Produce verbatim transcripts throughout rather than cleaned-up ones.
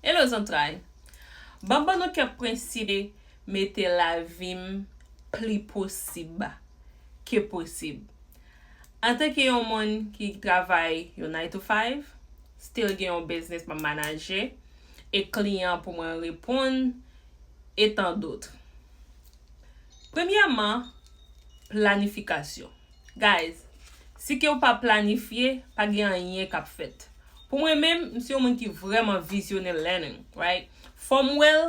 Hello zantray. Ban ban nou kèk prensip mete lavi m pli posib ke posib. Antanke yon moun ki travay yon nine to five, still gen yon biznis m ap manaje, e kliyan pou mwen reponn, e tan dot. Premyèman, planifikasyon. Guys, si ke w pa planifye, pa gen anyen k ap fèt. Pou mwen menm, m se yon moun ki vrèman vizyonè learning, right? Fò m wè l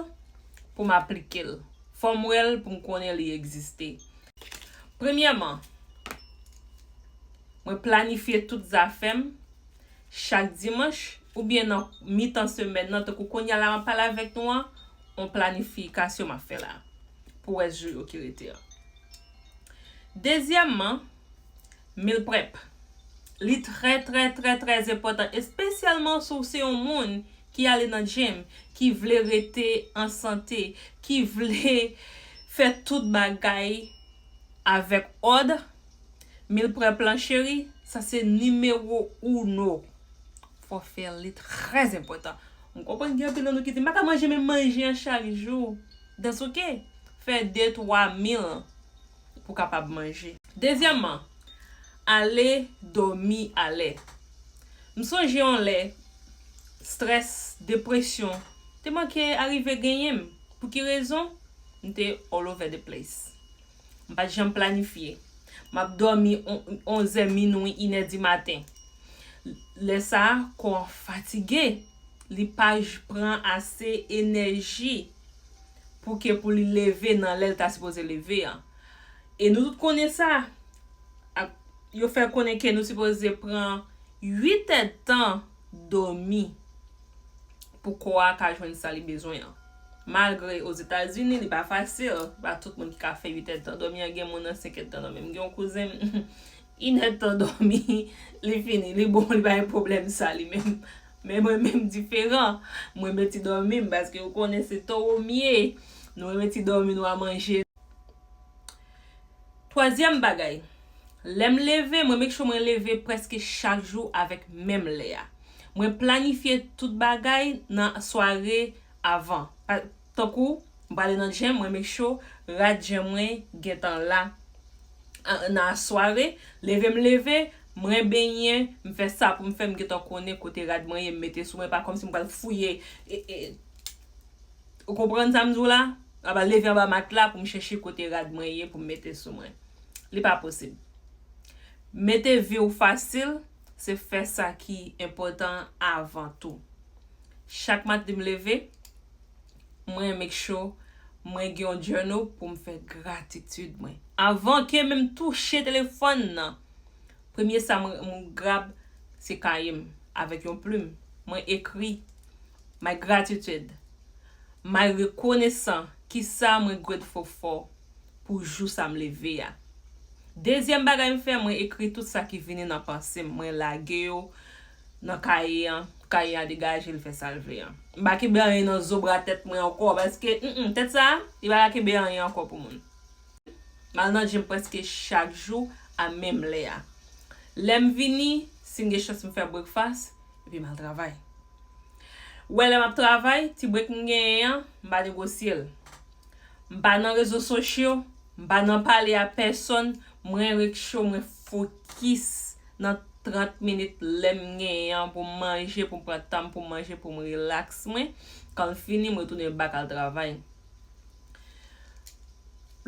pou m aplike l. Fò m wè l pou m konnen li egziste. Premyèman, mwen planifye tout zafè m chak dimanch oubyen nan mitan semèn nan, tankou kounye a la m ap pale avèk nou an, yon planifikasyon m ap fè la pou rès jou yo ki rete an. Dezyèmman, meal prep. Li trè, trè, trè, trè enpòtan, espesyalman si w se yon moun ki ale nan gym, ki vle rete an sante, ki vle fè tout bagay avèk òd. Meal prep lan, cheri, sa se nimewo uno. Fò fè l, li trè enpòtan. M konprann gen anpil nan nou ki di, "M pa ka manje menm manje an chak jou." That's okay. Fè de, twa meal pou w kapab manje. Dezyèmman, ale dòmi alè. M sonje yon lè, strès, depresyon, te manke arive genyen m. Pou ki rezon? M te all over the place. M pa t janm planifye. M ap dòmi on-, onzè, minwi, inè di maten. Lè sa a, kò an fatige. Li pa j-, pran ase enèji pou ke pou li leve nan lè l ta sipoze leve an. E nou tout konnen sa. Ak, yo fè konnen ke nou sipoze pran uit èdtan dòmi pou kò a ka jwenn sa li bezwen an. Malgre Ozetazini, li pa fasil, pa tout moun ki ka fè uit èdtan dòmi an, gen moun nan senk èdtan dòmi. M gen yon kouzen m, inèdtan dòmi, li fini, li bon, li pa gen pwoblèm sa li menm. Men mwen menm diferan. Mwen renmen ti dòmi m, paske ou konnen se towo m ye. Nou renmen ti dòmi, nou a manje. Twazyèm bagay, lè m leve, mwen make sure mwen leve prèske chak jou avèk menm lè a. Mwen planifye tout bagay nan sware avan. Pa, tankou, m prale nan gym, mwen make sure rad gym mwen gentan la. A, nan asware, leve m leve, mwen benyen, m fè sa pou m fè, m gentan konnen kote rad mwen ye, m mete sou mwen, pa kòmsi m pral fouye, e, e, ou konprann sa m di w la? Aba leve anba matla pou m chèche kote rad mwen ye pou m mete sou mwen. Li pa posib. Mete vi w fasil, se fè sa ki enpòtan avan tou. Chak maten m leve, mwen make sure mwen gen yon journal pou m fè gratitid mwen. Avan ke menm touche telefòn nan, premye sa mwen, mwen grab, se kaye m avèk yon plim. Mwen ekri my gratitude, my rekonesan, kisa mwen grateful for pou jou sa m leve a. Dezyèm bagay m fè, mwen ekri tout sa ki vini nan panse m, mwen lage yo nan kaye an, kaye an degaje l fè sa l vle an. M pa kenbe anyen nan zo bra tèt mwen ankò, paske, mm, mm, tèt sa, li pa ka kenbe anyen ankò pou moun. M al nan gym prèske chak jou a menm lè a. Lè m vini, si m gen chans m fè breakfast, epi m al travay. Ou wè lè m ap travay, ti break m genyen an, m pa negosye l. M pa nan rezo sosyo, m pa nan pale a pèsonn, mwen make sure mwen fokis nan trant minit lè m genyen an pou m manje, pou m pran tan m pou m manje, pou m relax mwen. Kan l fini, m retounen back al travay.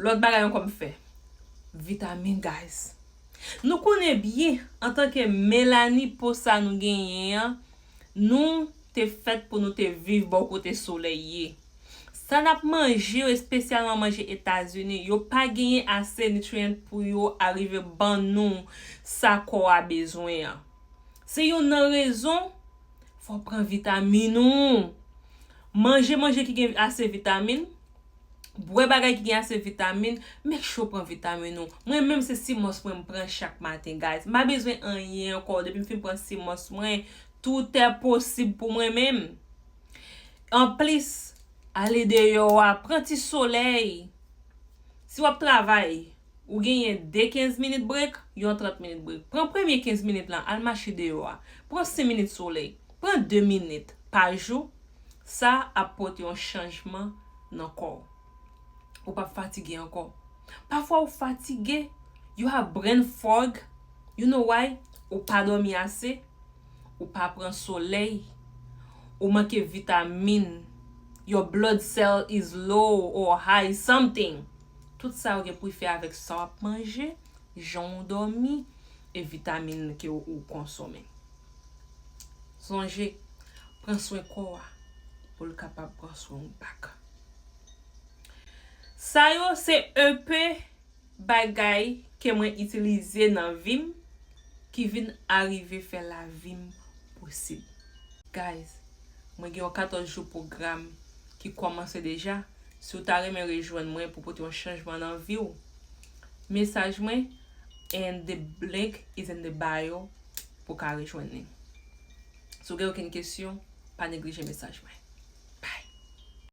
Lòt bagay ankò m fè, vitamin, guys. Nou konnen byen, antanke melani po sa nou genyen an, nou te fèt pou nou te viv bò kote solèy ye. Sa n ap manje yo, espesyalman manje Etazini, yo pa genyen ase nutrient pou yo arive ban nou sa kò a bezwen an. Se youn nan rezon, fò w pran vitamin ou. Manje manje ki gen ase vitamin, bwè bagay ki gen ase vitamin, make sure w pran vitamin ou. Mwen menm se simòs mwen m pran chak maten, guys. M pa bezwen anyen ankò. Depi m fin pran simòs mwen, tout è posib pou mwen menm. Anplis, ale deyò a, pran ti solèy. Si w ap travay, ou genyen de kenz minit break, yon trant minit break. Pran premye kenz minit lan, al mache deyò a. Pran senk minit solèy. Pran de minit pa jou, sa ap pote yon chanjman nan kò w. Ou p ap fatige ankò. Pafwa ou fatige, you have brain fog. You know why? Ou pa dòmi ase, ou pa pran solèy, ou manke vitamin, your blood cell is low or high, something. Tout sa yo gen pou fè avèk sa w ap manje, jan w dòmi, e vitamin ke w konsome. Sonje, pran swen kò a pou l kapab pran swen w back. Sa yo se enpe bagay ke mwen itilize nan vi m ki vin arive fè lavi m posib. Guys, mwen gen yon katòz jou pwogram ki kòmanse deja. Si w ta renmen rejwenn mwen pou pote yon chanjman nan vi w, mesaj mwen and the link is in the bio pou ka rejwenn li. Si w gen okenn kesyon, pa neglije mesaj mwen.